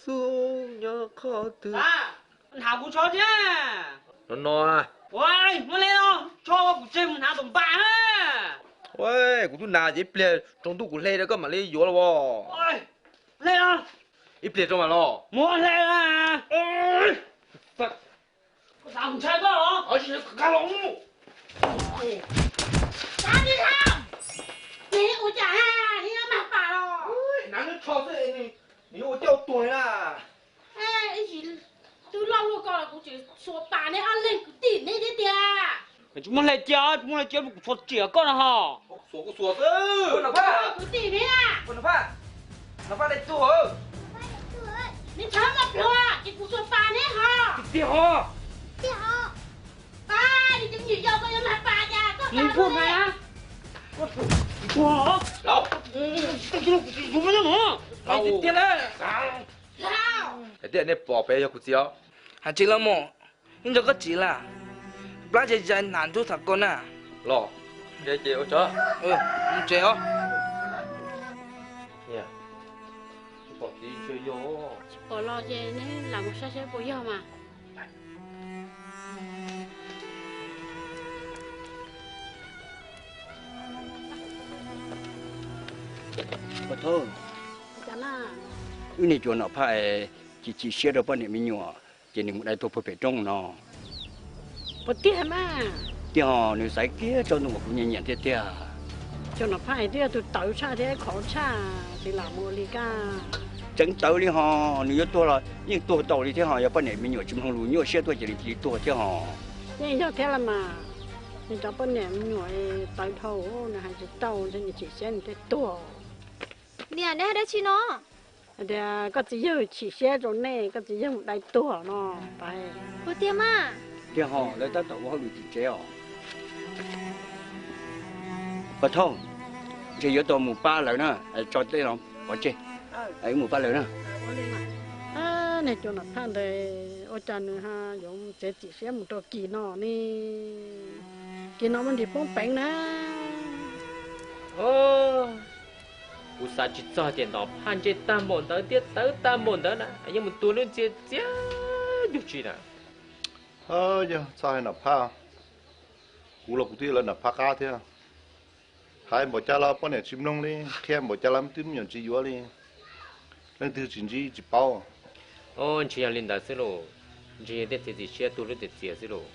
xub nyob qhov twg? Hnav kuv tsho thiab. No no. Ua, muab lej os, tsho kuv tseg mus hnav tus npas na. Ua, kuv twb hnav ces ib pliag tsaus ntuj kuv hle rau koj mam li yuav los as. Hle os. Ib pliag tso mam los. Muab hle os. Koj xav kuv ntshai koj los? Neb ua cas, neb nyob mag pas los? Hnav neb tsho xwb, nws yuav ua cas ua tuag li na. Ib ntsis twb loj luaj ko los kuv tseem xuas pas neb ob leeg kwv tij neb thiab tiag. Tsis muaj hle cia, tsis muaj hle cia, kuv xuas riam koj no ho. Xuas kuv xuas xwb. Kwv tij neb. Nov Phaj, Nov Phaj dai tuag. Neb txhob muaj plhuav ces kuv xuas pas neb ho. Tiag ho. Nws cov nyuam yaus koj yuav mag pas cas koj mus pub mas. Tiag na. Hais tias nej pom pem yog kuv txiv os. Hais tsis los mus, yeej nrog koj txiv lawm. Plab zais zais hnav ntuj tham koj na. Los, ces ua tso. Mus tsev os. Tsis pom txiv ntshe yog. Tsis pom los ces neb lam mus saib saib puas yog mas. Ua thauj, wb niag cuas Nom Phaj es chim chim siab rau poj niam me nyuam ces nws mus dai tuag puag pem roob no. Puas tiag mas? Tiag hos, nws xaiv kiag tsaus ntuj uas kuv nyiam nyiam tiag tiag. Cuas Nom Phaj twb yog tus tawv tshaj thiab khov tshaj, tsis lam mus li kaj. Tseev tawv li hos, nws yuav tuag los yeej tuag tau li thiab hos, yog poj niam me nyuam tsis mloog lus nyuaj siab tuaj ces nws cia li tuag thiab hos. Yeej yog thiab los mas, nws cov poj niam me nyuam tawv dhau, nws hais tsis tau ntshe nws chim siab nws thiaj tuag. Niam, neb hais dab tsi no? Hais tias koj txiv yawg chim siab rau nej, koj txiv yawg mus dai tuag no. Puas tiag mas? Tiag hos, lawv tab tom ua hauj lwm tim tsev os. Pov Thauj, ntshe yuav tau mus pab lawv na, tso tej no pov tseg, wb mus pab lawv na. Niag cuas Nom Phaj ntawd ua cas nws yuav txiav txim siab mus rau Kis no ne? Kis no muaj ntsis poob peev na. Kuv xav tsis txog tias Nom Phaj ntsej tag npaum ntawd thiab tawv tag npaum ntawd na, yeej mus tua lub ntxiab txiab yug tsis na. Yog txhob hais Nom Phaj, kuv los kuv twb yog lawv Nom Phaj qab thiab. Hais npaum cas los poj niam tsis mloog li, qhia npaum cas los twb me nyuam tsis yuav li. Leej twg tsis ntsib tsis paub. Ntshe yog li ntawd xwb lauj, ntshe yog tej txiav txim siab tuag lub txiav txiav xwb lauj.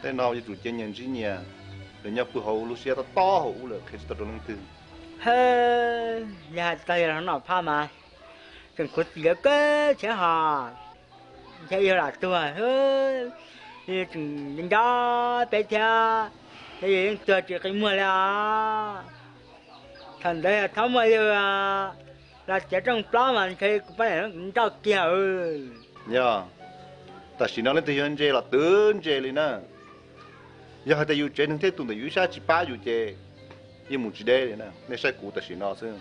Tej no yuav tsum cia nyias ntsib nyias, lawv nyob pw hauv lub siab tob tob hauv ub lawm qhia tsis tau rau leej twg. Yog hais txog yog Nom Phaj mas tseem khuv xim kawg thiab hos. Ntshe yog lam tuag, tseem nco peb thiab, ces yog yeej tuag tsis qi muag li os. Thaum ntawd yog txhob muaj yawg los txiav rooj plaub mas ntshe kuv poj niam kuv nrauj kiag. Yog, tam sim no leej twg yuav ntse los twb ntse li na. Yog hais tias yus tsev neeg thiab tus ntawm yus ib sab tsis pab yus ces yeej mus tsis deb li na. Nej saib kuv tam sim no xwb,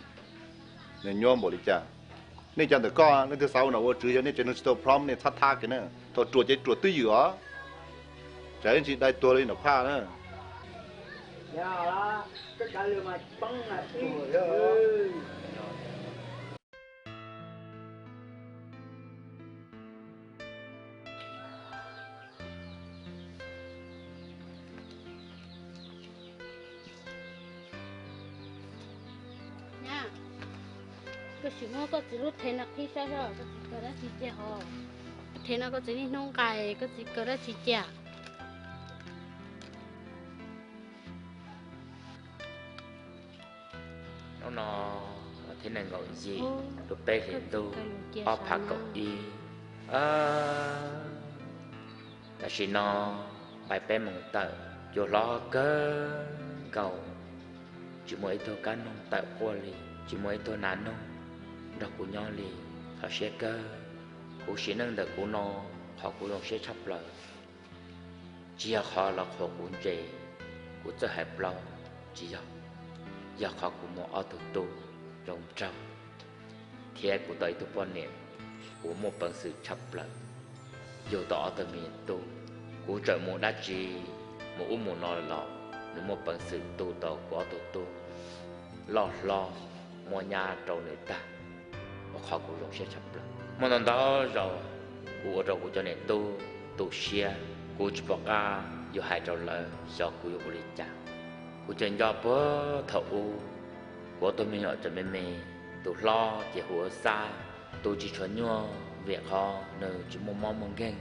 nws nyuaj npaum li cas. Nej cov ntawm koj leej twg xav ua nom ua tswv yog nej tsev neeg tsis tau prom nej txhob thab kiag na. Thaum ruam ces ruam twj ywm os. Tsam ib ntsis dai tuag li Nom Phaj na. Koj sim muab koj txiv lub thev no qhib saib saib koj txiv kawg dab tsi cia hos. Thev no koj txiv niaj hnub nqa, koj txiv kawg dab tsi cia? Hnub no thiab nees nkaum yim lub peb hlis ntuj ob phav kaum ib. Tam sim no nqaij peb moos tawm, cua hlob kawg nkaus, tsis muaj ib tug kab noog tawm quaj li, tsis muaj ib tug nas noog nrog kuv nyob li. Txhawj siab kawg, kuv sim neej ntawm kuv no qhov kuv zoo siab tshaj plaws tsis yog qhov los qhuas kuv ntse, kuv txawj hais plaub, tsis yog, yog qhov kuv muaj ob tug tub zoo nraug, thiab kuv tau ib tug poj niam uas muaj peev xwm tshaj plaws yug tau ob tug me nyuam tub. Kuv txawm mus dab tsi, mus ub mus no los nws muaj peev xwm tu tau kuv ob tug tub loj hlob, muab nyab rau nws tag, ua qhov kuv zoo siab tshaj plaws. Muaj ntau ntau zaus kuv ua rau kuv cov niam tub tu siab, kuv tsis pom qab yuav hais rau lawv xyov kuv yuav ua li cas. Kuv tseem nco puag thaum ub, kuv ob tug me nyuam tseem me me, tus hlob ces hu ua Xab, tu tsis tshua nyuaj vim qhov nws tsis muaj mob muaj nkeeg,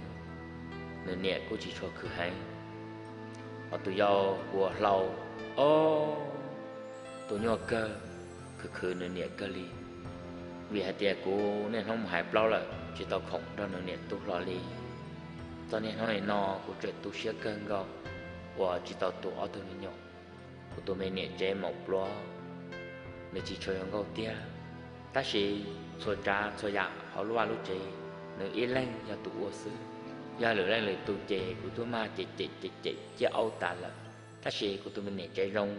nws niam kuj tsis tshua khwv heev. Hos tus yau hu ua Hlau, o, tu nyuaj kawg, khwv khwv nws niam kawg li. Vim hais tias kuv niaj hnub mus hais plaub lawm tsis tau khoom nrog nws niam tu hlo li. Txog niaj hnub nim no kuv tseem tu siab kawg nkaus uas tsis tau tu ob tug me nyuam. Kuv tus me niam tsev maum pluav, nws tsis tshua zoo nkauj tiag, tab sis txhua tsav txhua yam hauv lub vaj lub tsev nws ib leeg yog tus ua xwb. Yog lwm leej lwm tus ces kuv twb mag cem cem cem cem ciaj aub tas lawm, tab sis kuv tus me niam tsev zoo,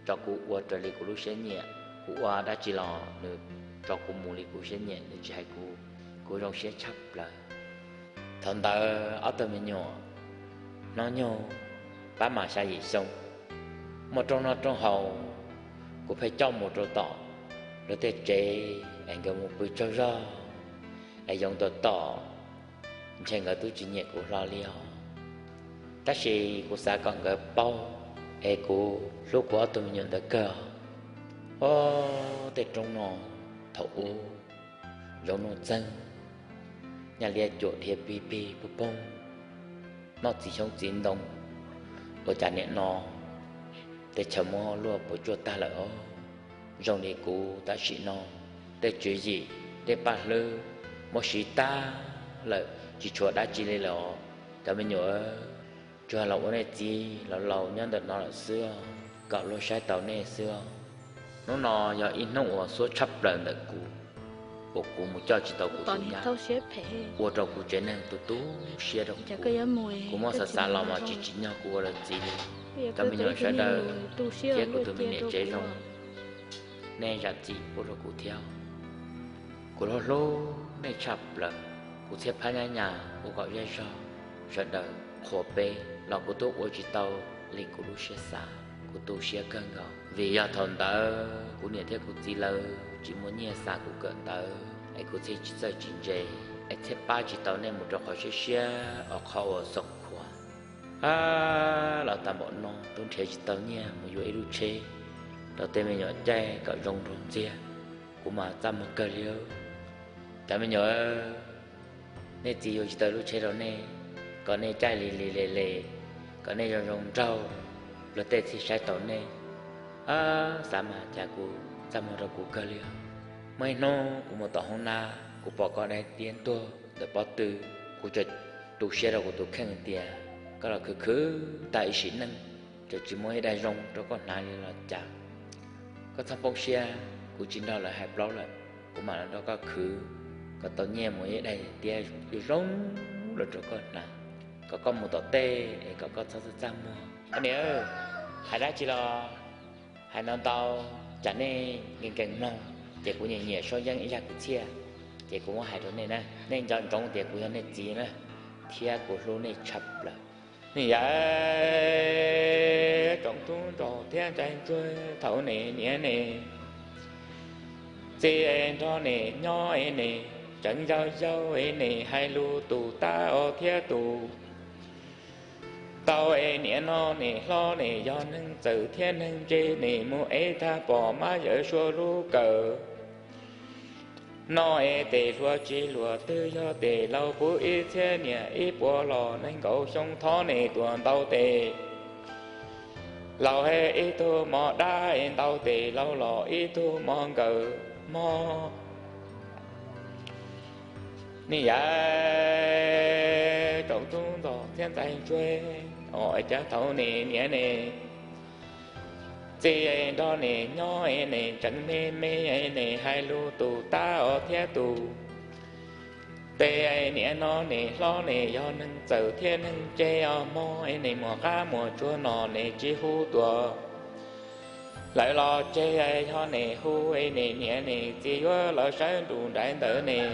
tso kuv ua raws li kuv lub siab nyiam, kuv ua dab tsi los nws tso kuv mus li kuv siab nyiam, nws tsis hais kuv, kuv zoo siab tshaj plaws. Thaum ntawd ob tug me nyuam hnub nyoog pab mam xya yim xyoo, muaj rooj noj rooj haus, kuv pheej coj mus rau tom lawv tej tsev es nkawd mus pw tsaug zog es yoov tom tom, ntshe nkawd twb tsis nyiam kuv hlo li os. Tab sis kuv xav kom nkawd paub es kuv hlub kuv ob tug me nyuam ntawd kawg. Ob tej roob no thaum ub zoo nuj txeeg, nyaj liab cuam dhia pig pig pog poog, noj txiv xyoob txiv ntoo, ua cas nim no tej chaw muab luaj puas tsuaj tag lawm os. Zoo li kuv tam sim no tej tswv yim tej paj hlwb muab siv tag lawm tsis tshuav dab tsi li lawm os. Cov me nyuam, tsuas los ua nej txiv laus laus nyob ntawm no lawm xwb, kom luag saib tau nej xwb. Hnub no yog ib hnub uas xuab tshaj plaws ntawm kuv, uas kuv mus coj tsis tau kuv tus nyab, ua rau kuv tsev neeg tu tu siab rau kuv. Kuv muab xav xav los mas tsis tsim nyog kuv ua lawv txiv li. Cov me nyuam sawv daws thiab kuv tus me niam tsev zoo, nej zam txim pub rau kuv thiab. Kuv hlub hlub nej tshaj plaws, kuv txhiaj phab nyab nyas ua kom zej zog sawv daws qhuas peb los kuv twb ua tsis tau li kuv lub siab xav, kuv tu siab kawg nkaus. Vim yog thaum ntawd kuv niam thiab kuv txiv lawv tsis muaj nyiaj xa kuv kawm ntawv es kuv thiaj tsis txawj tsis ntse, es thiaj pab tsis tau nej mus rau qhov siab siab os, qhov uas xoom khuav. Ab, los tag npaum no twb nrhiav tsis tau nyiaj mus yuav ib lub tsheb rau tej me nyuam caij kom zoo nraug ntxiag, kuv mas txaj muag kawg li. Cov me nyuam, nej txiv yuav tsis tau lub tsheb rau nej, kom nej caij li li le le, kom nej zoo zoo nraug, luag tej thiaj saib tau nej. Ab, xav mas cas kuv txaj muag rau kuv kawg li. Muaj ib hnub kuv mus tom hoob nab, kuv pom koj daim tiab ntuag ntawm pob tw, kuv txawm tu siab rau kuv tus kheej tias koj los khwv khwv tag ib sim neej, txawm tsis muaj ib daim zoo rau koj hnav li los cas. Koj txhob poob siab, kuv tsis nrog lawv hais plaub lawm, kuv mam los nrog koj khwv kom tau nyiaj mus ib daim tiab zoo zoo los rau koj hnav, kom koj mus tom tej es kom koj txhob txaj txaj muag. Koj niam, hais dab tsi los hais ntau ntau, tsam nej nkees nkees mloog, ces kuv nyiam nyiam Suab Yeeb ib zaj kwv txhiaj, ces kuv muab hais rau nej na, nej nco ntsoov tias kuv yog nej txiv na, thiab kuv hlub nej tshaj plaws. Niam yau, tsoom tub ntxawm thiab ntxhais ntsuag, thaum nim niam ne, txiv nrog nim nyob nim, tseem yau yau nim hais lus tus tab os thiab tus tau es niam no nim hlob nim yog neeg txawm thiab neeg ntse nim mus ev tag pom mab yawm Suav lub kawm. No es tes hluas tsis luag twg yog tes laus puv ib txhiab niam ib puas los nees nkaum xyoo thob nim tuam ntau tes laus he ib tug mos dab es ntau tes laus los ib tug mos nkawm mog. Niam yau, tsoom tub ntxawm thiab ntxhais ntsuag, os cas thaum nim niam ne, txiv nrog nim nyob nim tseem me me nim hais lus tus tab os thiab tus tes niam no nim hlob nim yog neeg txawm thiab neeg ntse os mog, nim muam qab muam tsuag no nim tsis hu tuaj. Lawv los tseg yog nim hu nim niam nim txiv yuav lawv sawv nrug nraiv ntawd nim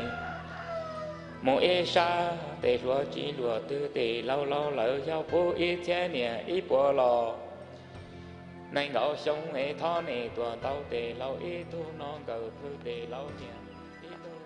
mus ib sab tes hluas tsis luag twg tes laus laus lawv yog puv ib txhiab niam ib puas los nees nkaum xyoo es thob nim tuam ntau tes laus ib tug no nkawm pw tes laus niam ib tug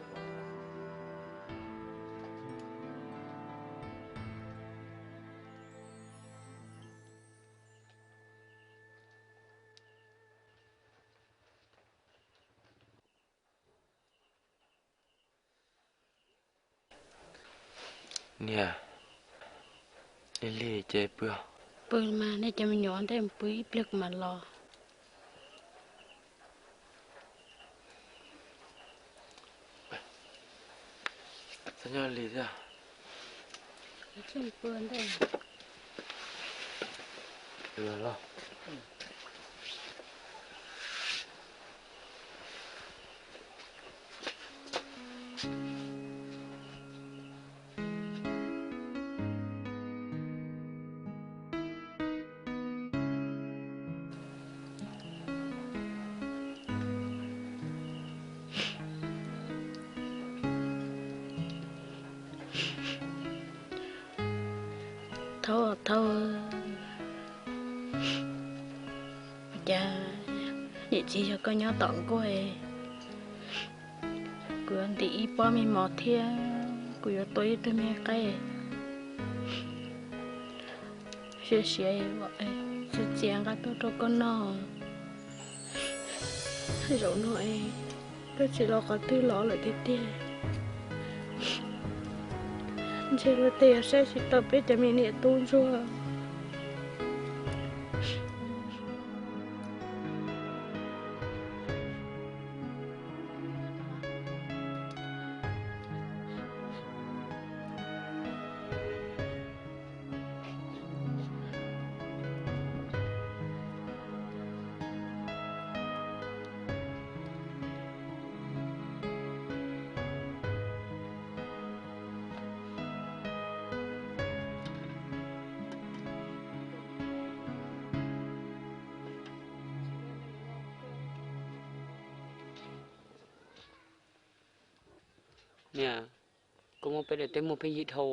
Niam, lig lig ces pw. Pw mas, nej cov me nyuam ntej mus pw ib pliag kuv mam los. Txhob nyob lig thiab. Thaub, Thaub, cas niam txiv yog koj nyob tom nkuaj, kuv yuav ntim ib pob me mov thiab kuv yuav tua ib tug me qaib siav siav, txias txias nqa tuaj rau koj noj. Zaum no es koj tsis los qhov twg los lawm tiag tiag. Ntshe luag tej yuav saib tsis taus peb cov me niam tub ntsuag. Niam, koj muab peb daim teb muag pheej yig dhau.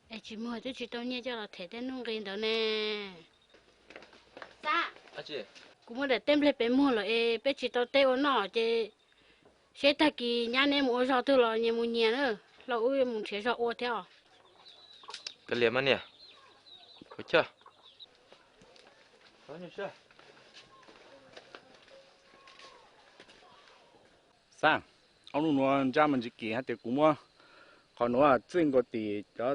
Es tsis muag twb tsis tau nyiaj coj los them tej nuj nqi ntawd ne. Kuv muab daim teb nplej pem muag lawm es peb tsis tau teb ua noj ces seb tag kis nyab neb mus ua zog twg los nyias mus nyias na, los wb mus nrhiav zog ua thiab os. Kav liam mas niam. Xab, ob lub nuav ntsab mas ntsis kim hab tias kuv muab qhov nuav txij nkaus tim cov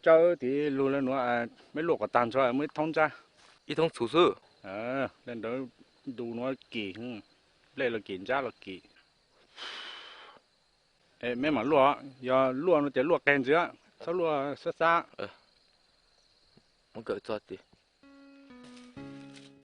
tsawb tim lug le nuav, meb luaj kom tag nrho muaj ib thoob ntsab. Ib thoob txhuv xwb. Le ntawd ntu nuav kim, nplej los kim ntsab los kim. Meb mam luaj, yog luaj no ces luaj qeg ntxiv, txhob luaj xab xab. Muab kawm txog ti.